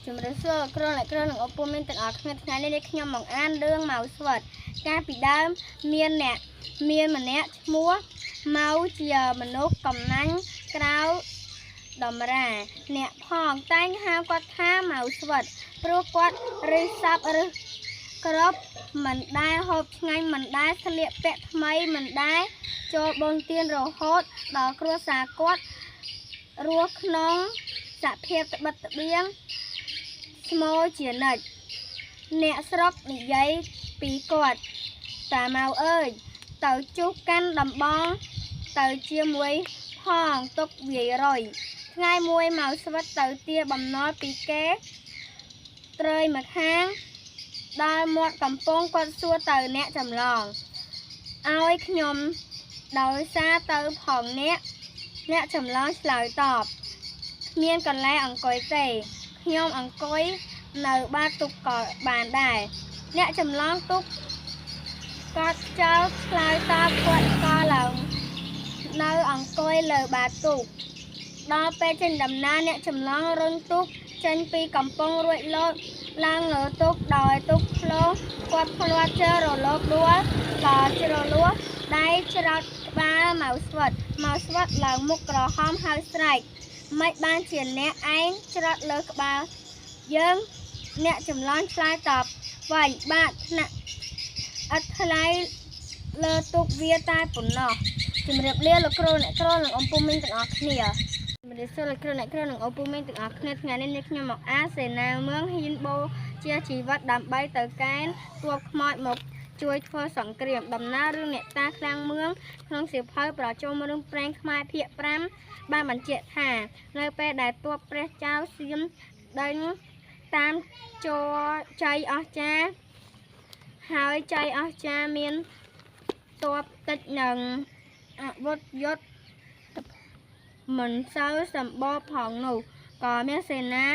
ជំរាបសួរលោកគ្រូអ្នកគ្រូនិងឪពុកមានទាំងអស់គ្នាថ្ងៃនេះខ្ញុំមកអានរឿងម៉ៅស្វិតកាលពីដើមមានអ្នកមានម្នាក់ឈ្មោះម៉ៅជាមនុស្សកំណាញ់ក្រៅតម្រាអ្នកផងតែងហៅគាត់ថាម៉ៅស្វិតព្រោះគាត់រិះសັບឬគ្រប់មិនដែលហូបឆ្ងាញ់មិនដែលស្លៀកពាក់ថ្មីមិនដែលចូលបុណ្យទានរហូតដល់គ្រួសារគាត់រស់ក្នុងសភាពត្បិតត្បៀងស្មោជានិច្ចអ្នកស្រុកនិយាយពីគាត់តាម៉ៅអើយទៅជុះកាន់ដំបងទៅជាមួយផងទុកវាយរុយថ្ងៃមួយម៉ៅស្វិតទៅទាបំណុលពីគេត្រើយមកខាងដល់មាត់កំពង់គាត់សួរទៅអ្នកចម្លងឲ្យខ្ញុំដោយសារទៅផងអ្នកអ្នកចម្លងឆ្លើយតបគ្មានកន្លែងអង្គុយទេខ្ញុំអង្គុយនៅបាតទូកក៏បានដែរអ្នកចម្លងទូកគាត់ចោលឆ្លើយតបគាត់ក៏ឡើងនៅអង្គុយលើបាតទូកដល់ពេលចេញដំណើរអ្នកចម្លងរុញទូកចេញពីកំពង់រួចលោតឡើងលើទូកដោយទូកឃ្លោងគាត់ភ្លាត់ជើរលកដួលក៏ជ្រលួសដៃច្រត់ក្បាលម៉ៅស្វិតម៉ៅស្វិតឡើងមុខក្រហមហើយស្រែកមិនបានជាអ្នកឯងច្រត់លើក្បាលយើងអ្នកចម្លងឆ្លើយតបវិញបាទថ្នាក់ឥតថ្លៃលើទូកវាតែប៉ុណ្ណោះជំរាបលាលោកគ្រូអ្នកគ្រូនិងអំពូមីងទាំងអស់គ្នាជំរាបសួរលោកគ្រូអ្នកគ្រូនិងអំពូមីងទាំងអស់គ្នាថ្ងៃនេះនេះខ្ញុំមកអាសេនាមឿងហ៊ានបូជាជីវិតដើម្បីទៅកែនទួបខ្មោចមកជួយធ្វើសង្គ្រាមដំណើររឿងអ្នកតាខ្លាំងមឿងក្នុងសៀវភៅប្រជុំរឿងព្រេងខ្មែរភាគ5បានបញ្ជាក់ថានៅពេលដែលទ័ពព្រះចៅសៀមដេញតាមជ័រជ័យអស្ចារ្យហើយជ័យអស្ចារ្យមានទ័ពតិចនឹងអាវុធយុទ្ធមិនសូវសម្បូរផងនោះក៏មានសេនា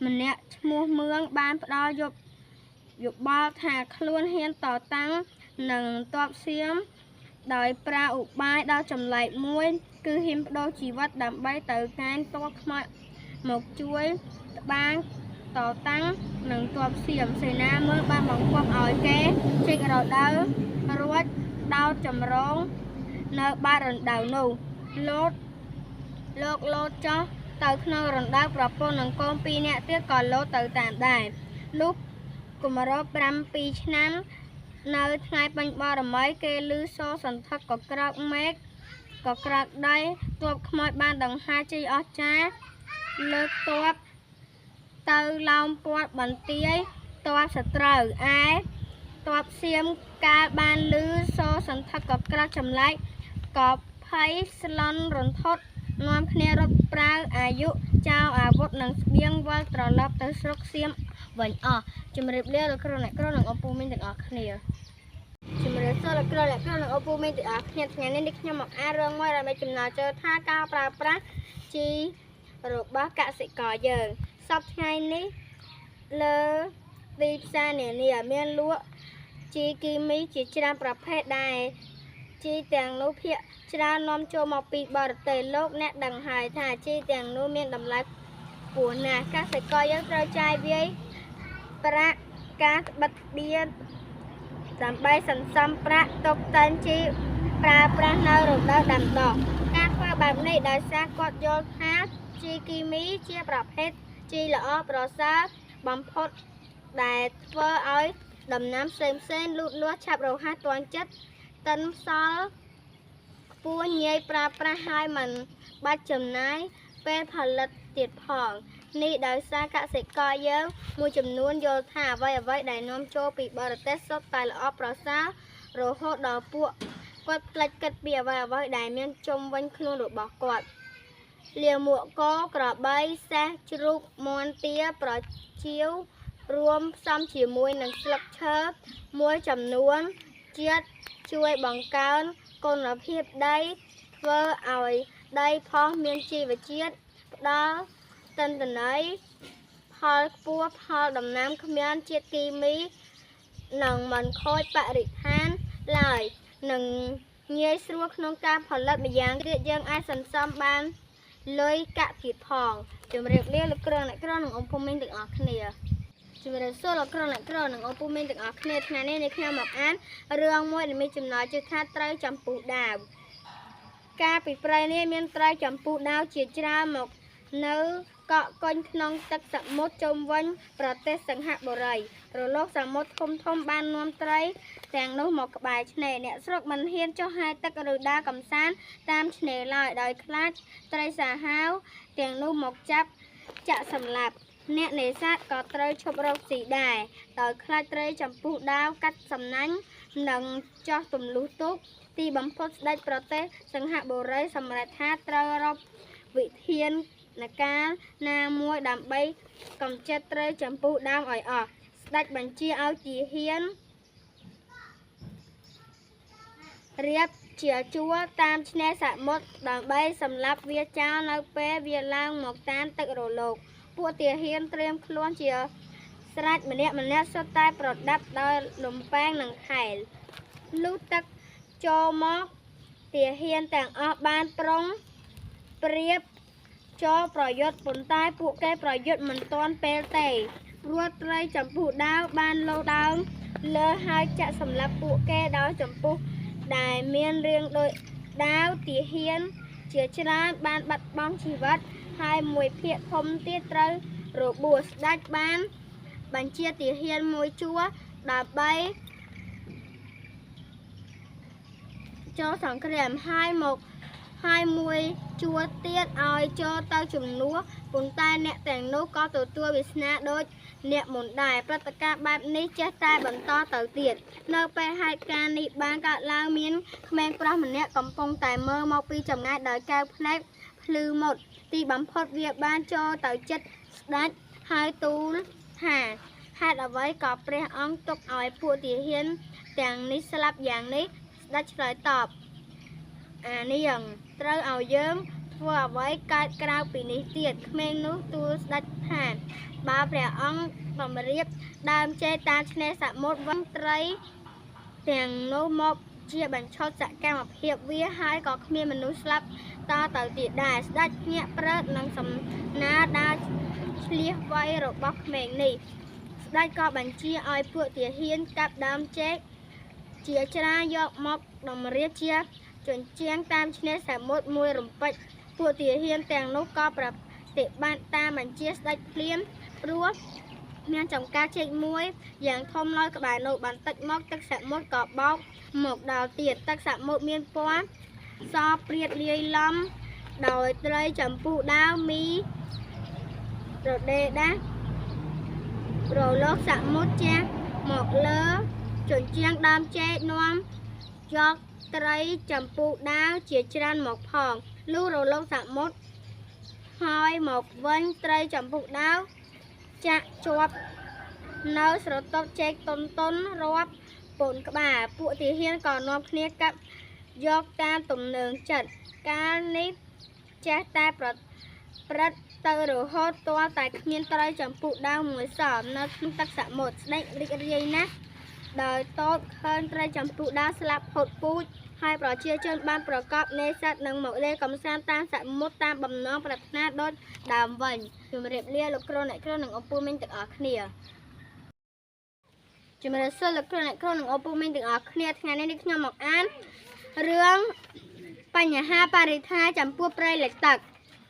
ម្នាក់ឈ្មោះមឿងបានផ្ដល់យោបល់ថាខ្លួនហ៊ានតតាំងនឹងទ័ពសៀមដោយប្រើឧបាយដ៏ចម្លែកមួយគឺហ៊ានប្ដូរជីវិតដើម្បីទៅកែនទ័ពខ្មោចមកជួយត្បាងតតាំងនឹងទ័ពសៀមសេនាមើលបានបង្គាប់ឲ្យគេចេញរដូវរួចដោតចម្រងនៅបាតរណ្ដៅនោះលោតលោកលោតចោះទៅក្នុងរណ្ដៅប្រពន្ធនិងកូន2នាក់ទៀតក៏លោតទៅតាមដែរលុះគម្រប់7ឆ្នាំនៅថ្ងៃពេញបរមីគេឮសូរសន្ធឹកក៏ក្រោកមេឃក៏ក្រោកដីទ័ពខ្មោចបានដង្ហែជ័យអស្ចារ្យលើកទ័ពទៅឡោមព័ទ្ធបន្ទាយទ័ពសត្រូវឯទ័ពសៀមកាលបានឮសូរសន្ធឹកក៏ក្រោកចម្លែកក៏ភ័យស្លន់រន្ធត់នាំគ្នារត់ប្រាវអាយុចោលអាវុធនិងស្បៀងវិលត្រឡប់ទៅស្រុកសៀមវិញអស់ជំរាបលាលោកគ្រូអ្នកគ្រូនិងអពូមីងទាំងអស់គ្នាជំរាបសួរលោកគ្រូអ្នកគ្រូនិងអពូមីងទាំងអស់គ្នាថ្ងៃនេះខ្ញុំមកអានរឿងមួយដែលមានចំណងជើងថាការប្រើប្រាស់ជីរបស់កសិករយើងសប្តាហ៍ថ្ងៃនេះលើទីផ្សារនានាមានលក់ជីគីមីជាច្រើនប្រភេទដែរជីទាំងនោះភាគច្រើននាំចូលមកពីបរទេសលោកអ្នកដឹងហើយថាជីទាំងនោះមានតម្លៃខ្ពស់ណាស់កសិករយើងត្រូវចាយវាយប្រាក់ការបិទបៀនដើម្បីសន្សំប្រាក់ទុកទិញជីប្រើប្រាស់នៅរដូវដាំដុះការធ្វើបែបនេះដោយសារគាត់យល់ថាជីគីមីជាប្រភេទជីល្អប្រសើរបំផុតដែលធ្វើឲ្យដំណាំផ្សេងៗលូតលាស់ឆាប់រហ័សទាន់ចិត្តតិនផ្សល់ខ្ពស់ងាយប្រើប្រាស់ហើយមិនបាច់ចំណាយពេលផលិតទៀតផងនេះដោយសារកសិករយើងមួយចំនួនយល់ថាអ្វីៗដែលនាំចូលពីបរទេសសុទ្ធតែល្អប្រសើររហូតដល់ពួកគាត់ភ្លេចគិតពីអ្វីៗដែលមានជុំវិញខ្លួនរបស់គាត់លាមកគោក្របីសេះជ្រូកមាន់ទាប្រជាវរួមផ្សំជាមួយនឹងស្លឹកឈើមួយចំនួនជាតិជួយបង្កើនគុណភាពដីធ្វើឲ្យដីផុសមានជីវជាតិផ្ដល់ទិន្នន័យផលខ្ពស់ផលដំណាំគ្មានជាតិគីមីនិងមិនខូចបរិស្ថានឡើយនិងងាយស្រួលក្នុងការផលិតម្យ៉ាងទៀតយើងអាចសន្សំបានលុយកាក់ទៀតផង ជំរាបលាលោកគ្រូអ្នកគ្រូនិងអ៊ំពូមីងទាំងអស់គ្នាជំរាបសួរលោកគ្រូអ្នកគ្រូនិងអ៊ំពូមីងទាំងអស់គ្នាថ្ងៃនេះនេះខ្ញុំមកអានរឿងមួយដែលមានចំណងជើងថាត្រីចំពុះដាវកាលពីព្រៃនេះមានត្រីចំពុះដាវជាច្រើនមកនៅកក់កុញក្នុងទឹកសមុទ្រជុំវិញប្រទេសសិង្ហបុរីរលកសមុទ្រធំធំបាននាំត្រីទាំងនោះមកក្បែរឆ្នេរអ្នកស្រុកមិនហ៊ានចុះហែលទឹកឬដើរកម្សាន្តតាមឆ្នេរឡើយដោយខ្លាចត្រីសាហាវទាំងនោះមកចាប់ចាក់សម្លាប់អ្នកនេសាទក៏ត្រូវឈប់រកស៊ីដែរដោយខ្លាចត្រីចំពុះដាវកាត់សំណាញ់និងចោះទម្លុះទូកទីបំផុតស្ដេចប្រទេសសិង្ហបុរីសម្រេចថាត្រូវរកវិធានការណាមួយដើម្បីកម្ចាត់ត្រីចំពុះដាវឲ្យអស់ស្ដេចបញ្ជាឲ្យទាហានរៀបជាជួរតាមឆ្នេរសមុទ្រដើម្បីសម្លាប់វាចោលនៅពេលវាឡើងមកតាមទឹករលកពួកទាហានត្រៀមខ្លួនជាស្រេចម្នាក់ៗសុទ្ធតែប្រដាប់ដោយលំពែងនិងខែលលុះទឹកចូលមកទាហានទាំងអស់បានប្រុងប្រៀបចូលប្រយុទ្ធប៉ុន្តែពួកគេប្រយុទ្ធមិនទាន់ពេលទេព្រោះត្រីចំពុះដាវបានលោដើមលើហើយចាក់សម្លាប់ពួកគេដោយចំពុះដែលមានរាងដូចដាវទាហានជាច្រើនបានបាត់បង់ជីវិតហើយមួយភាគធំទៀតត្រូវរបួសស្ដេចបានបញ្ជាទាហានមួយជួរដើម្បីចូលសង្គ្រាមហើយមកហើយមួយជួរទៀតឲ្យចូលទៅជំនួសប៉ុន្តែអ្នកទាំងនោះក៏ទទួលវាសនាដូចអ្នកមុនដែរព្រឹត្តិការណ៍បែបនេះចេះតែបន្តទៅទៀតនៅពេលហេតុការណ៍នេះបានកើតឡើងមានក្មេងប្រុសម្នាក់កំពុងតែមើលមកពីចម្ងាយដោយកែវភ្នែកភ្លឺមុតទីបំផុតវាបានចូលទៅចិត្តស្ដេចហើយទូលថាហេតុអ្វីក៏ព្រះអង្គទុកឲ្យពួកទាហានទាំងនេះស្លាប់យ៉ាងនេះស្ដេចឆ្លើយតបអានាងត្រូវឲ្យយើងធ្វើអ្វីកើតក្រៅពីនេះទៀតក្មេងនោះទូលស្ដេចថាបើព្រះអង្គតម្រៀបដើមចេកតាមឆ្នេរសមុទ្រវិញត្រីទាំងនោះមកជាបញ្ឈប់សកម្មភាពវាហើយក៏គ្មានមនុស្សស្លាប់តទៅទៀតដែរស្ដេចភ្ញាក់ព្រឹតនឹងសំណាដើរឆ្លៀសវៃរបស់ក្មេងនេះស្ដេចក៏បញ្ជាឲ្យពួកទាហានកាប់ដើមចេកជាច្រើនយកមកតម្រៀបជាជញ្ជាំងតាមឆ្នេរសមុទ្រមួយរំពេចពួកទាហានទាំងនោះក៏ប្រតិបត្តិតាមបញ្ជាស្ដេចភ្លាមព្រោះមានចំការចេកមួយយ៉ាងធំឡើយក្បែរនោះបន្តិចមកទឹកសមុទ្រក៏បោកមកដល់ទៀតទឹកសមុទ្រមានពណ៌សព្រាតលាយឡំដោយត្រីចំពុះដាវមីរដេដាស់រលកសមុទ្រជះមកលើជញ្ជាំងដើមចេកនាំយកត្រីចំពុះដាវជាច្រើនមកផងលុះរលកសមុទ្រហើយមកវិញត្រីចំពុះដាវចាក់ជាប់នៅស្រទាប់ចេកតុនតុនរាប់ពូនក្បាលពួកទាហានក៏នាំគ្នាកាប់យកតាមទំនើងចិត្តកាលនេះចេះតែប្រព្រឹត្តទៅរហូតទាល់តែគ្មានត្រីចំពុះដាវមួយសល់នៅក្នុងទឹកសមុទ្រស្ដេចរីករាយណាស់ដោយតូចឃើញត្រីចំពុះដាវស្លាប់ផុតពូជហើយប្រជាជនបានប្រកបនេសាទនិងមកលេងកម្សាន្តតាមសមុទ្រតាមបំណងប្រាថ្នាដូចដើមវិញជំរាបលាលោកគ្រូអ្នកគ្រូនិងអ៊ំពូមីងទាំងអស់គ្នាជំរាបសួរលោកគ្រូអ្នកគ្រូនិងអ៊ំពូមីងទាំងអស់គ្នាថ្ងៃនេះខ្ញុំមកអានរឿងបញ្ហាបរិស្ថានចំពោះព្រៃលិចទឹក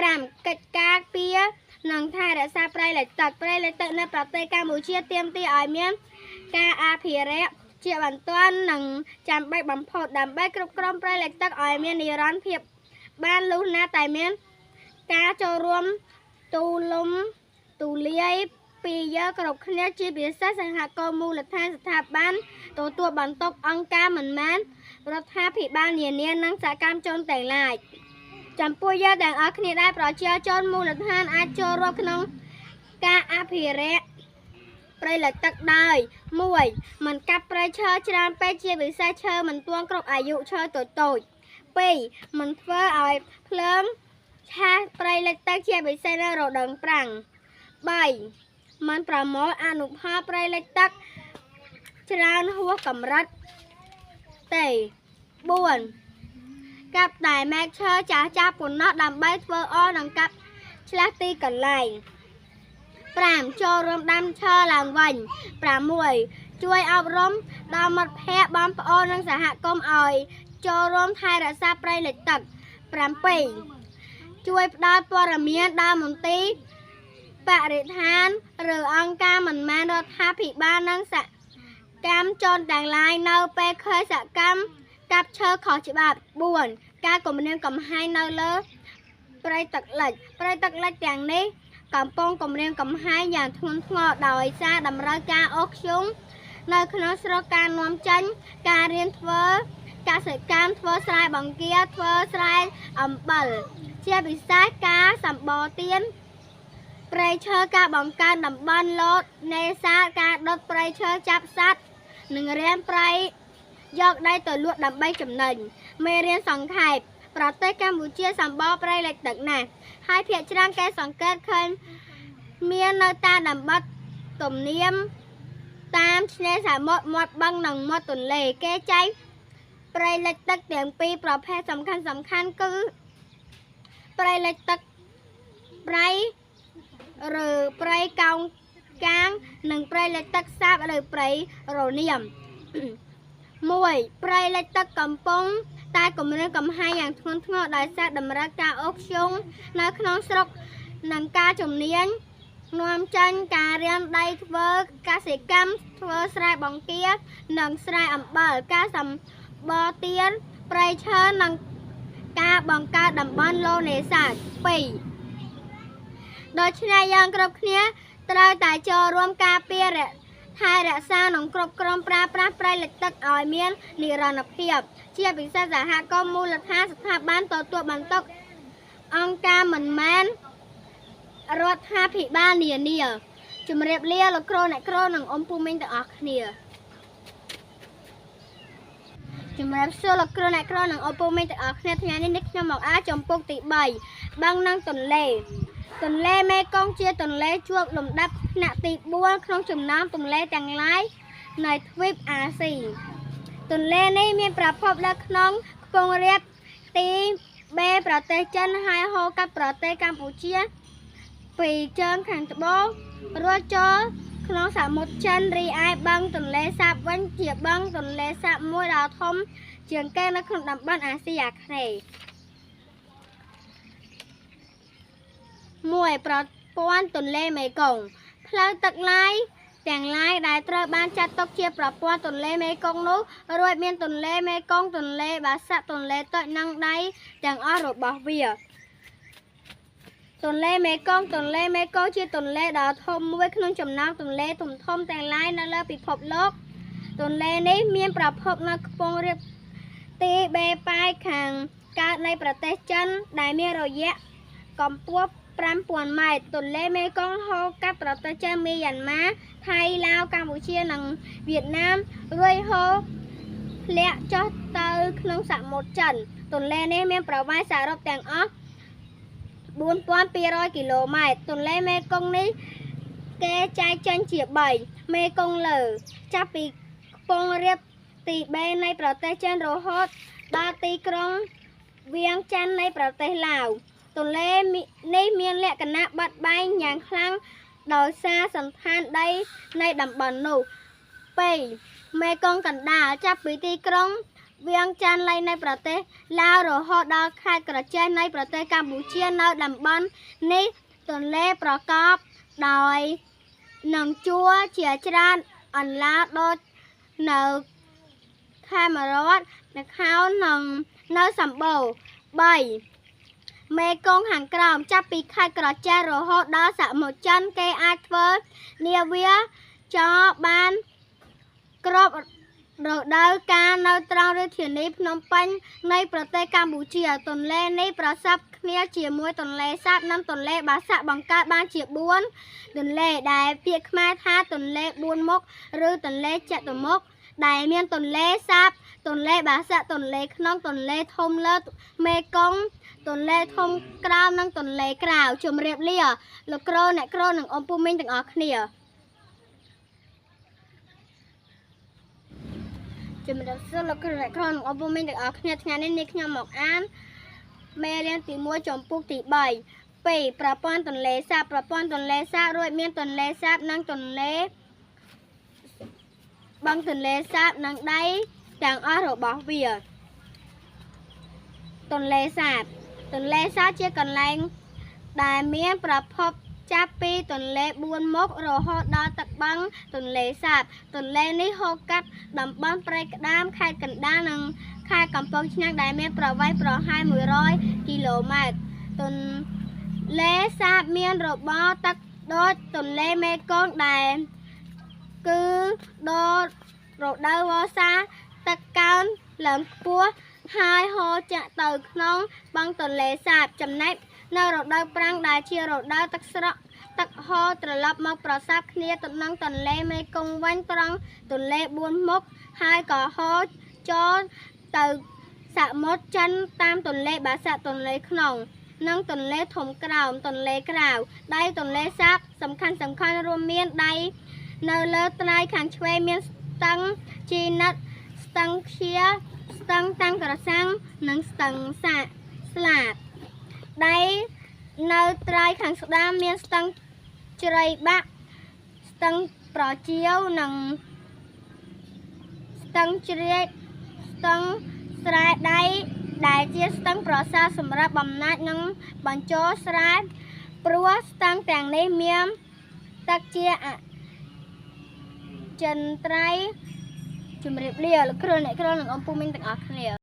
5កិច្ចការពារនិងថែរក្សាព្រៃលិចទឹកព្រៃលិចទឹកនៅប្រទេសកម្ពុជាទាមទារឲ្យមានការអភិរក្សជាបន្ទាន់និងចាំបាច់បំផុតដើម្បីគ្រប់គ្រងព្រៃលិចទឹកឲ្យមាននិរន្តរភាពបានលុះណាតែមានការចូលរួមទូលំទូលាយពីយើងគ្រប់គ្នាជាពិសេសសហគមន៍មូលដ្ឋានស្ថាប័នទទួលបន្ទុកអង្គការមិនមែនរដ្ឋាភិបាលនានានិងសកម្មជនទាំងឡាយចំពោះយើងទាំងអស់គ្នាដែរប្រជាជនមូលដ្ឋានអាចចូលរួមក្នុងការអភិរក្សព្រៃលិចទឹកដោយ1មិនកាប់ព្រៃឈើច្រើនពេកជាពិសេសឈើមិនទាន់គ្រប់អាយុឈើតូចតូច2មិនធ្វើឲ្យភ្លើងឆេះព្រៃលិចទឹកជាពិសេសនៅរដូវប្រាំង3មិនប្រមូលអនុផលព្រៃលិចទឹកច្រើនហួសកម្រិតទេ4កាប់តែមែកឈើចាស់ចាស់ប៉ុណ្ណោះដើម្បីធ្វើអនិងកាប់ ឆ្លាស់ទីកន្លែង5ចូលរួមដាំឈើឡើងវិញ6ជួយអប់រំដល់មិត្តភ័ក្តិបងប្អូននិងសហគមន៍ឲ្យចូលរួមថែរក្សាព្រៃលិចទឹក7ជួយផ្ដល់ព័ត៌មានដល់មន្ទីរបរិស្ថានឬអង្គការមិនមែនរដ្ឋាភិបាលនិងសកម្មជនទាំងឡាយនៅពេលឃើញសកម្មកាប់ឈើខុសច្បាប់4ការគំរាមកំហែងនៅលើព្រៃទឹកលិចព្រៃទឹកលិចទាំងនេះកំពុងគំរាមកំហែងយ៉ាងធ្ងន់ធ្ងរដោយសារតម្រូវការអូសខ្យងនៅក្នុងស្រុកការនាំចេញការរៀនធ្វើកសិកម្មធ្វើស្រែបង្គាធ្វើស្រែអំបិលជាពិសេសការសម្បទានព្រៃឈើការបង្កើនតំបន់លោតនេសាទការដុតព្រៃឈើចាប់សត្វនិងរានព្រៃយកដីទៅលក់ដើម្បីចំណេញមេរៀនសង្ខេបប្រទេសកម្ពុជាសម្បូរព្រៃលិចទឹកណាស់ហើយភាគច្រើនគេសង្កេតឃើញមាននៅតាមតំបន់ទំនាមតាមឆ្នេរសមុទ្រមាត់បឹងនិងមាត់ទន្លេគេចែកព្រៃលិចទឹកទាំងពីរប្រភេទសំខាន់ៗគឺព្រៃលិចទឹកព្រៃឬព្រៃកោងកាងនិងព្រៃលិចទឹកសាបឬព្រៃរនាម1ព្រៃលិចទឹកកំពុងតែគំរាមកំហែងយ៉ាងធ្ងន់ធ្ងរដោយសារតម្រូវការអូសខ្យងនៅក្នុងស្រុកនិងការជំនាញនាំចេញការរានដីធ្វើកសិកម្មធ្វើស្រែបង្គានិងស្រែអំបិលការសម្បទានព្រៃឈើនិងការបង្កើតតំបន់ឡូនេសាទ2ដូច្នេះយើងគ្រប់គ្នាត្រូវតែចូលរួមការពារថែរក្សានិងគ្រប់គ្រងប្រើប្រាស់ព្រៃលិចទឹកឲ្យមាននិរន្តរភាពជាពិសេសសហគមន៍មូលដ្ឋានស្ថាប័នទទួលបន្ទុកអង្គការមិនមែនរដ្ឋាភិបាលនានាជម្រាបលាលោកគ្រូអ្នកគ្រូនិងអ៊ំពូមីងទាំងអស់គ្នាជម្រាបសួរលោកគ្រូអ្នកគ្រូនិងអ៊ំពូមីងទាំងអស់គ្នាថ្ងៃនេះខ្ញុំមកអានចំពុកទី3បឹងនិងទន្លេទន្លេមេគង្គជាទន្លេជួបលំដាប់ថ្នាក់ទី4ក្នុងចំណោមទន្លេទាំងឡាយនៃទ្វីបអាស៊ីទន្លេនេះមានប្រភពនៅក្នុងខ្ពង់រាបទីបេប្រទេសចិនហើយហូរកាត់ប្រទេសកម្ពុជាពីជើងខាងត្បូងរួចចូលក្នុងសមុទ្រចិនរីឯបឹងទន្លេសាបវិញជាបឹងទន្លេសាបមួយដ៏ធំជាងគេនៅក្នុងតំបន់អាស៊ីអាគ្នេយ៍1ប្រព័ន្ធទន្លេមេគង្គផ្លូវទឹកឡាយទាំងឡាយដែលត្រូវបានចាត់ទុកជាប្រព័ន្ធទន្លេមេគង្គនោះរួចមានទន្លេមេគង្គទន្លេបាសាក់ទន្លេតូចនិងដៃទាំងអស់របស់វាទន្លេមេគង្គទន្លេមេគង្គជាទន្លេដ៏ធំមួយក្នុងចំណោមទន្លេធំៗទាំងឡាយនៅលើពិភពលោកទន្លេនេះមានប្រភពនៅខ្ពង់រាបទីបេប៉ែកខាងកើតនៃប្រទេសចិនដែលមានរយៈកម្ពស់5000ម៉ែត្រទន្លេមេគង្គហូរកាត់ប្រទេសចិនមីយ៉ាន់ម៉ាថៃឡាវកម្ពុជានិងវៀតណាមរួចហូរធ្លាក់ចុះទៅក្នុងសមុទ្រចិនទន្លេនេះមានប្រវែងសរុបទាំងអស់4200គីឡូម៉ែត្រទន្លេមេគង្គនេះគេចែកចេញជា3មេគង្គលើចាប់ពីខ្ពង់រាបទីបេនៃប្រទេសចិនរហូតដល់ទីក្រុងវៀងច័ន្ទនៃប្រទេសឡាវទន្លេនេះមានលក្ខណៈបត់បែនយ៉ាងខ្លាំងដោយសារសន្តានដីនៃតំបន់នោះ2មេគង្គកណ្ដាលចាប់ពីទីក្រុងវៀងច័ន្ទនៃប្រទេសឡាវរហូតដល់ខេត្តក្រចេះនៃប្រទេសកម្ពុជានៅតំបន់នេះទន្លេប្រកបដោយនឹងជួរជាច្រើនអន្លាដូចនៅខេមរៈនគរនិងនៅសម្បូរ3មេគង្គខាងក្រោមចាប់ពីខេត្តក្រចេះរហូតដល់សមុទ្រចិនគេអាចធ្វើនាវាចរបានគ្រប់រដូវកាលនៅត្រង់រាជធានីភ្នំពេញនៃប្រទេសកម្ពុជាទន្លេនេះប្រសពគ្នាជាមួយទន្លេសាបនិងទន្លេបាសាក់បង្កើតបានជា4ទន្លេដែលពាក្យខ្មែរថាទន្លេ4មុខឬទន្លេចតុមុខដែលមានទន្លេសាបទន្លេបាសាក់ទន្លេក្នុងទន្លេធំលើមេគង្គទន្លេធំក្រោមនិងទន្លេក្រៅជម្រាបលាលោកគ្រូអ្នកគ្រូនិងអ៊ំពូមីងទាំងអស់គ្នាជម្រាបសួរលោកគ្រូអ្នកគ្រូនិងអ៊ំពូមីងទាំងអស់គ្នាថ្ងៃនេះខ្ញុំមកអានមេរៀនទី1ចំពុកទី3 2ប្រព័ន្ធទន្លេសាបប្រព័ន្ធទន្លេសាបរួចមានទន្លេសាបនិងទន្លេបឹងទន្លេសាបនិងដៃទាំងអស់របស់វាទន្លេសាបទន្លេសាបជាកន្លែងដែលមានប្រភពចាប់ពីទន្លេ4មុខរហូតដល់ទឹកបឹងទន្លេសាបទន្លេនេះហូរកាត់តំបន់ព្រែកក្តាមខេត្តកណ្ដាលនិងខេត្តកំពង់ឆ្នាំងដែលមានប្រវែងប្រហែល100គីឡូម៉ែត្រទន្លេសាបមានរបរទឹកដូចទន្លេមេគង្គដែលគឺដល់រដូវវស្សាទឹកកើនឡើងខ្ពស់ហើយហូរចាក់ទៅក្នុងបឹងទន្លេសាបចំណែកនៅរដូវប្រាំងដែលជារដូវទឹកស្រកទឹកហូរត្រឡប់មកប្រសព្វគ្នាទៅនឹងទន្លេមេគង្គវិញត្រង់ទន្លេ4មុខហើយក៏ហូរចូលទៅសមុទ្រចិនតាមទន្លេបាសាក់ទន្លេក្នុងនិងទន្លេធំក្រោមទន្លេក្រៅដៃទន្លេសាបសំខាន់ៗរួមមានដៃនៅលើត្រើយខាងឆ្វេងមានស្ទឹងជីនិតស្ទឹងឃ្យាស្ទឹងតាំងក្រសាំងនិងស្ទឹងសាកស្លាបដៃនៅត្រើយខាងស្ដាំមានស្ទឹងជ្រៃបាក់ស្ទឹងប្រជាវនិងស្ទឹងជ្រាយស្ទឹងស្រែដៃដែលជាស្ទឹងប្រសើរសម្រាប់បំណាច់និងបញ្ចូលស្រែព្រោះស្ទឹងទាំងនេះមានទឹកជាអចិន្ត្រៃយ៍ជំរាបលាលោកគ្រូអ្នកគ្រូនិងអំពូមីងទាំងអស់គ្នា។